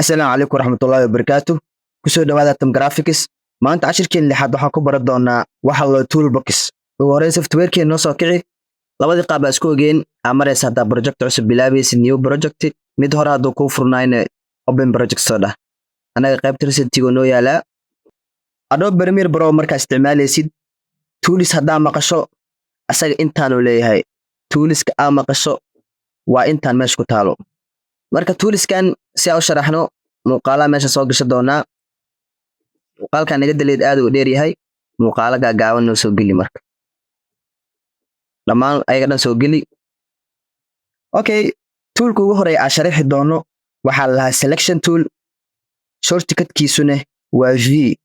Asalaamu calaykum waraxmatullaahi wabarakaatu. Kusoo dhawaada Atom Graphics. Maanta cashirkeen lixaad waxaan ku baran doonaa waxa loo toolbox. Ugu horreyn softwarekeen noo soo kici. Labadii qaab baa isku ogeen aa maraysa haddaa project cusub bilaabaysid, new project. Mid hore hadduu kuu furnaayna, open project soo dhah. Annaga qaybta recentigo noo yaalaa. Adobe Premiere Pro markaa isticmaalaysid, tools haddaa maqasho, asaga intaanuu leeyahay. Toolska aa maqasho waa intaan meesha ku taalo. Marka toolskan si aan u sharaxno, muuqaalaha meesha soo gasho doonaa. Muuqaalkan naga daleed aad uu dheer yahay, muuqaalo gaagaaban noo soo geli. Marka dhammaan ayaga dhan soo geli. Okay, toolka ugu horeeya aan sharixi doono waxaa la lahaa selection tool, shortcutkiisuna waa V.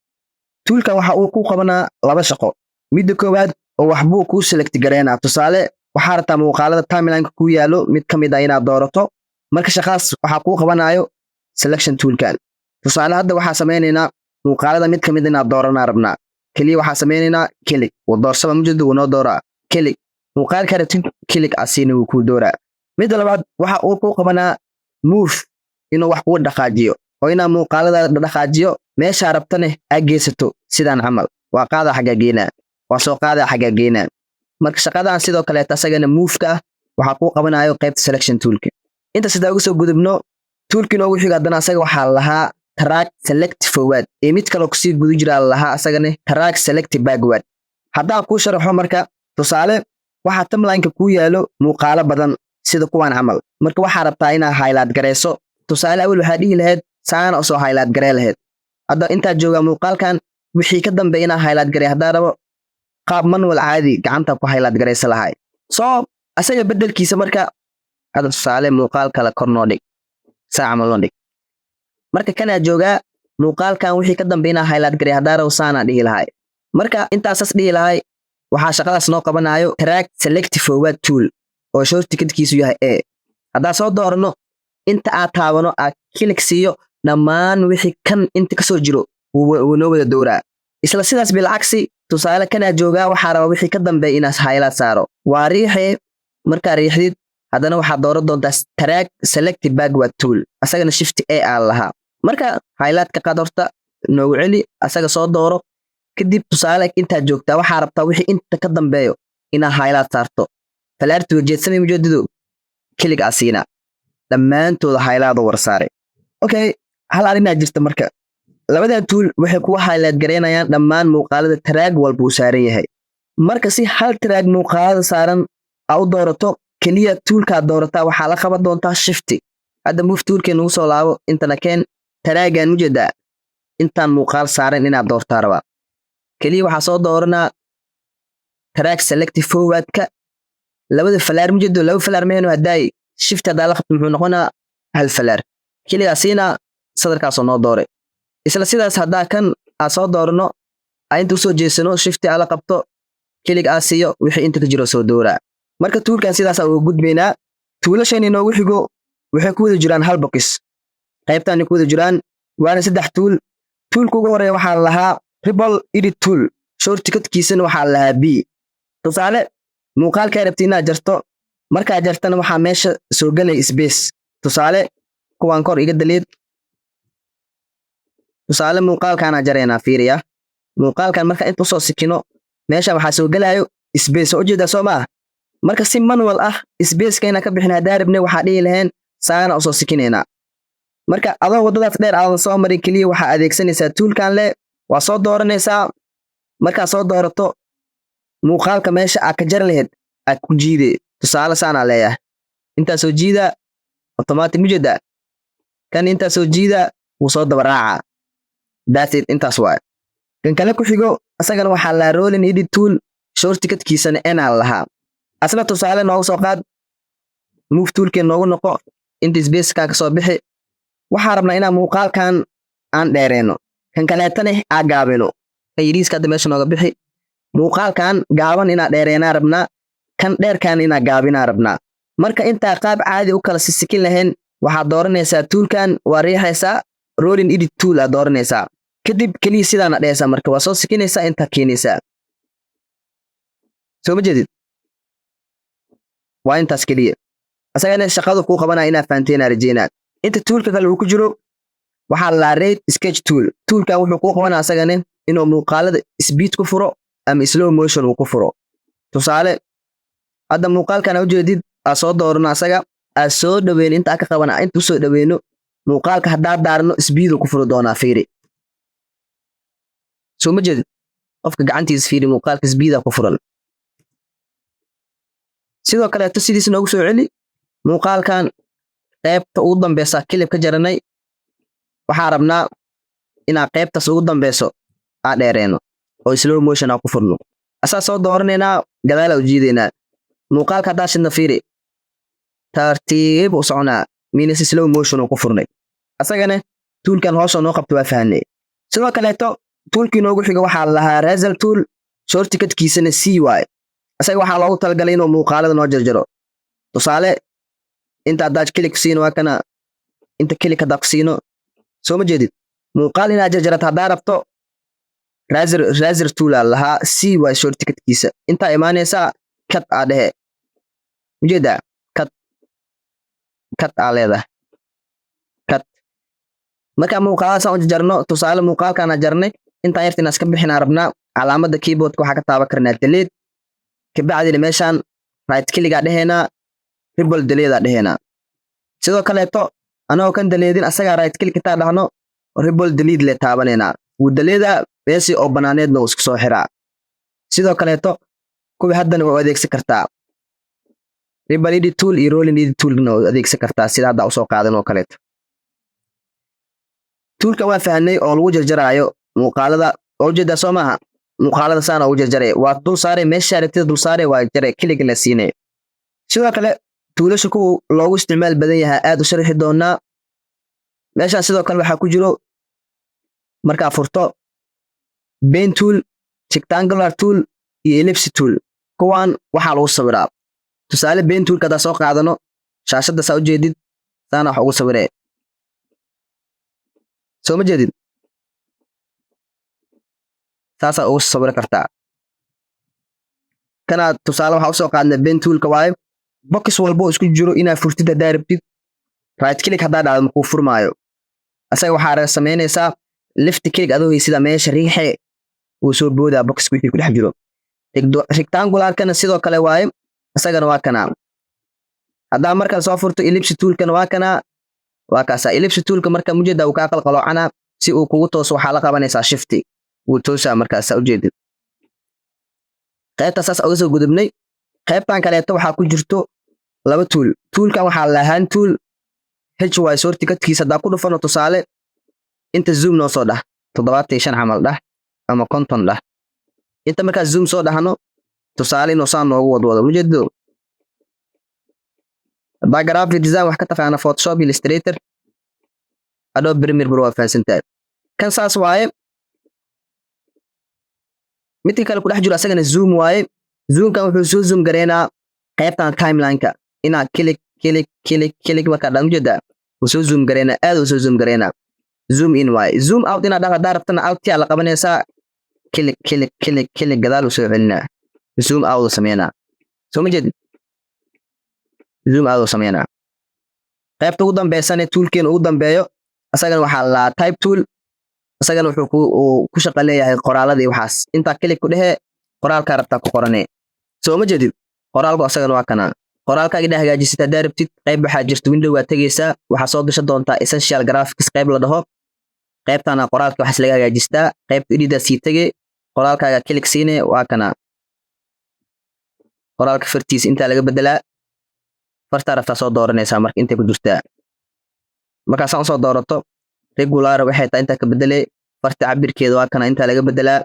Toolkan waxa uu ku qabanaa laba shaqo. Midda koowaad oo waxbuu kuu select gareynaa. Tusaale, waxaa rabtaa muuqaalada timelineka kuu yaalo mid ka mid ah inaad doorato. Marka shaqaas waxaa kuu qabanayo selection toolkan. Tusaale, hadda waxaa samaynaynaa muuqaalada mid ka mid inaad dooranaa rabnaa. Keliya waxaa samaynaynaa click, wuu doorsaba. Mujeedo, wuu noo dooraa. Click muuqaalka rabtid, click asiina wuu kuu dooraa. Midda labaad waxa uu kuu qabanaa move, inuu wax kugu dhaqaajiyo oo inaa muuqaalada dhaqaajiyo, meeshaa rabtane aa geysato. Sidaan camal waa qaadaa, xaggaa geenaa, waa soo qaadaa, xaggaa geenaa. Marka shaqadan sidoo kaleeta asagana moveka ah waxaa kuu qabanayo qaybta selection toolka. Inta sidaa uga soo gudubno, toolkii noogu xiga haddana asaga waxaa lahaa track select forward, iyo mid kaloo kusii guda jiraa lahaa asagane track select backward. Haddaan kuu sharaxo marka, tusaale, waxaa timelineka kuu yaalo muuqaalo badan sida kuwan camal. Marka waxaa rabtaa inaad highlight gareyso. Tusaale, awel waxaa dhihi lahayd saana usoo highlight garee lahayd. Hadda intaa joogaa muuqaalkan, wixii ka dambeeya inaa highlight garey haddaa rabo, qaab manual caadi gacanta ku highlight gareysa lahay. Soo asaga bedelkiisa marka hadda, tusaale, muuqaal kale kor noo dhig, saa camal noo dhig. Marka kanaa joogaa, muuqaalkan wixii ka dambe inaa highlight garay haddaa rabo, saanaa dhihi lahay. Marka intaasas dhihi lahay, waxaa shaqadaas noo qabanayo track select forward tool oo shortcutkiisu yahay A. Haddaa soo doorano, inta aad taabano, aad click siiyo, dhammaan wixii kan inta kasoo jiro wuu noo wada dowraa. Isla sidaas bilcagsi, tusaale, kanaa joogaa, waxaa raba wixii ka dambeeya inaas highlight saaro. Waa riixee. Markaa riixdid, haddana waxaad dooran doontaa track select backward tool, asagana Shift A aan lahaa. Marka highlight ka qaad, horta noogu celi, asaga soo dooro. Kadib, tusaale, intaad joogtaa, waxaa rabtaa wixii inta ka dambeeyo inaad highlight saarto. Falaarti wajeedsamay, mujeedido, click aa siina, dhammaantooda highlight war saare. Okay, hal arrinaa jirta. Marka labadan tool waxay kuga highlight garaynayaan dhammaan muuqaalada track walba uu saaran yahay. Marka si hal track muuqaalada saaran aa u doorato, keliya toolkaad doorataa waxaa la qaban doontaa Shift. Hadda move toolkee nugu soo laabo, intana keen. Trackan mujeedaa, intaan muuqaal saaran inaad doortaa rabaa. Keliya waxaa soo dooranaa track select forwardka. Labada falaar mujeedo, laba falaar meheno. Haddaay Shift haddaa la qabto, muxuu noqonaa? Hal falaar. Keligaa siinaa, sadarkaasoo noo doore. Isla sidaas, haddaa kan aa soo doorano, aa inta usoo jeesano, Shift aa la qabto, click aa siiyo, wixii inta ka jiro soo dooraa. Marka toolkan sidaasaa uga gudbaynaa. Toolashan inoogu xigo waxay ku wada jiraan hal box, qaybtaani ku wada jiraan, waana saddex tool. Toolka ugu horeeya waxaa la lahaa ripple edit tool, shortcutkiisana waxaa la lahaa B. Tusaale, muuqaalkaa rabti inaad jarto. Markaa jartana, waxaa meesha soo gelaya space. Tusaale, kuwaan kor iga daliid. Tusaale, muuqaalkaanaa jaraynaa. Fiiriya muuqaalkan. Marka inta usoo sikino, meesha waxaa soo gelayo space, soo ujeedaa, soo maa? Marka si manual ah spaceka inaan ka bixin haddaa rabne, waxaa dhihi laheen saana usoo sikinaynaa. Marka adoo waddadaas dheer aadan soo marin, keliya waxaa adeegsanaysaa toolkan le. Waa soo dooranaysaa. Markaa soo doorato, muuqaalka meesha aad ka jari lahayd aad ku jiide. Tusaale, saanaa leeyahay, intaa soo jiida, automatic mujeedaa kan intaa soo jiida, wuu soo daba raacaa. That's it, intaas waay. Kan kale ku xigo isagana waxaa lahaa rolling edit tool, shortcutkiisana enaa lahaa asna. Tusaale noogu soo qaad, move toolkeen noogu noqo, inta spacekan ka soo bixi. Waxaa rabnaa inaan muuqaalkan aan dheereyno, kan kaleetana aa gaabino. Kan yariiska hadda meesha nooga bixi. Muuqaalkan gaaban inaa dheereynaa rabnaa, kan dheerkan inaa gaabinaa rabnaa. Marka intaa qaab caadi u kala sisikin lahayn, waxaad dooranaysaa toolkan, waa riixaysaa, rolling edit tool aad dooranaysaa. Kadib keliya sidaana dhehaysaa. Marka waa soo sikinaysaa, intaa keenaysaa. Soo ma jeedid? Waa intaas keliya. Asagana shaqadu kuu qabanaya inaa fahanteena rajeynaa. Inta toolka kale uu ku jiro Waxaa la rate sketch tool. Toolkan wuxuu kuu qabanaa asagane inuu muuqaalada speed ku furo ama slow motion uu ku furo. Tusaale, hadda muuqaalkan aa ujeedid, aa soo doorano, asaga aa soo dhaweyno, inta ka qabana, inta usoo dhaweyno muuqaalka, haddaa daarno, speed uu ku furi doonaa. Fiiri, soo ma jeedid qofka gacantiisa? Fiiri, muuqaalka speed ku furan. Sidoo kaleeto, sidiis noogu soo celi muuqaalkan. Qaybta ugu dambeysa clip ka jaranay, waxaa rabnaa inaa qaybtaas ugu dambeyso aa dheereeno oo slow motion aa ku furno. Asaa soo dooranaynaa, gadaala u jiidaynaa. Muuqaalka haddaa shidna, fiiri, tartiib u soconaa, means slow motion uu ku furnay. Asagana toolkan hoosoo noo qabta waa fahanay. Sidoo kaleeto, toolkii noogu xiga waxaa la lahaa razor tool, shortcutkiisana C waaye. Asaga waxaa loogu talagalay inuu muuqaalada noo jarjaro. Tusaale, inta haddaad click siino, waa kana. Inta click haddaa ku siino, soo ma jeedid? Muuqaal inaad jarjarato haddaa rabto, razor tool aa lahaa, C waay shortcutkiisa. Intaa imaanaysaa, cut aa dhehe. Ujeedaa? Cut, cut aa leedahay, cut. Marka muuqaalada saan u jarjarno, tusaale, muuqaalkaana jarnay, intaan yarta inaan iska bixinaa rabnaa. Calaamada keyboardka waxaa ka taaban karnaa delete. Kabacdina meeshaan right click aa dhehaynaa, ripple delete aa dhehaynaa. Sidoo kaleeto, anagoo kan deletein, asagaa right click intaa dhahno, ripple delete le taabanaynaa. Wuu deletea, meeshii oo banaaneedna wuu isku soo xiraa. Sidoo kaleeto, kuwii haddana waa u adeegsan kartaa ripple edit tool iyo rolling edit toolna waa u adeegsan kartaa, sida hadda usoo qaadan oo kaleeto. Toolkan waa fahanay oo lagu jarjaraayo muuqaalada. Oo ujeedaa, soo maaha? Muuqaalada saana ugu jarjaray, waa dul saaray meesha rabtida, dul saaray, waa jaray, clickga la siinay. Sidoo kale, toolasha kuwa loogu isticmaal badan yahay aad u sharxi doonaa meeshaan. Sidoo kale, waxaa ku jiro markaa furto pen tool, rectangular tool iyo ellipse tool. Kuwan waxaa lagu sawiraa. Tusaale, pen toolka haddaa soo qaadano, shaashadda saa ujeedid, saana wax ugu sawiree. Soo ma jeedid? Saasaa ugu sawiri kartaa. Kanaad tusaale waxaa usoo qaadnay pen toolka waayo. Box walbo isku jiro inaad furtid haddaa rabtid, right click haddaa dhahdo, makuu furmaayo. Asaga waxaa samaynaysaa left click adoo haysida, meesha riixe, wuu soo boodaa boxka wixii ku dhex jiro. Rectangularkana sidoo kale waaye, isagana waa kanaa. Haddaa markaa soo furto ellipse toolkana, waa kanaa, waa kaasa ellipse toolka. Marka mujeeda uu kaa qalqaloocanaa, si uu kugu tooso waxaa la qabanaysaa shift, wuu toosaa markaasa. Ujeedid? Qaybta saas uga soo gudubnay. Qaybtan kaleeto waxaa ku jirto laba tool. Toolkan waxaa la hand tool, H y shortcutkiisa. Haddaa ku dhufano, tusaale, inta zoom noo soo dhah, 75 camal dhah ama 50 dhah. Inta markaa zoom soo dhahno, tusaale, inuu saan noogu wadwado. Mujeedo, haddaa graphic design wax ka taqaana, Photoshop, Illustrator, Adobe Premiere Pro, waa fahansantahay. Kan saas waaye. Midka kale ku dhex jiro asagana zoom waaye. Zoomkan wuxuu soo zoom gareynaa qaybtan timelineka. Inaa click, click, click, click markaa dhan, ujeedaa, wuu soo zoom gareynaa, aad uu soo zoom gareynaa. Zoom in waaye. Zoom out inaad dhah haddaa rabtana, alt aa la qabanaysaa, click, click, click, click, gadaal uu soo celinaa. Zoom out uu sameynaa. Soo ma jeedid? Zoom out uu sameynaa. Qaybta ugu dambeysane, toolkeena ugu dambeeyo, asagana waxaa la type tool. Isagana wuxuu ku shaqa leeyahay qoraaladii waxaas. Intaa click ku dhehe, qoraalkaa rabtaa ku qorane. Soo ma jeedid? Qoraalku asagana waa kana. Qoraalkaaga inaa hagaajisid haddaa rabtid, qayb waxaa jirta window, waa tegeysaa, waxaa soo gashan doontaa essential graphics qayb la dhaho. Qaybtana qoraalka waxaas laga hagaajistaa. Qaybta editaa sii tege, qoraalkaaga click siine, waa kana. Qoraalka fartiisa intaa laga bedelaa. Fartaa rabtaa soo dooranaysaa. Marka intay ku jirtaa, markaasaan usoo doorato, regular waxay tahay, intaa ka bedelee. Farta cabirkeeda waa kana, intaa laga bedelaa.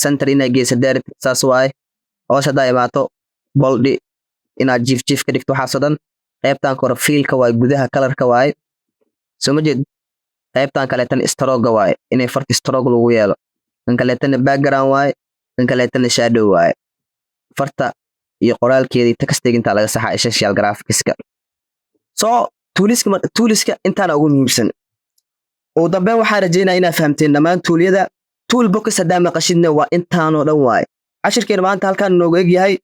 Center inaa geysa daarid, saas waaye. Hoos haddaa imaato, bold inaad jiif jiif ka dhigto, waxaasoo dhan. Qaybtan kore fillka waaye, gudaha colorka waaye. Soo ma jeed? Qaybtan kaleetana strokega waaye, inay farta stroke lagu yeelo. Kan kaleetana background waaye, kan kaleetana shadow waaye. Farta iyo qoraalkeedii textiga intaa laga saxaa essential graphicska. So toolska, toolska intaana ugu muhiimsan. Ugu dambeyn, waxaa rajeynaya inaad fahamteen dhammaan toolyada. Toolbox haddaa maqashidna, waa intaanoo dhan waaye. Cashirkeena maanta halkaan noogu eg yahay.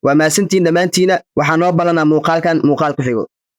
Waa mahadsantihiin dhammaantiina. Waxaa noo ballanaa muuqaalkan muuqaal ku xigo.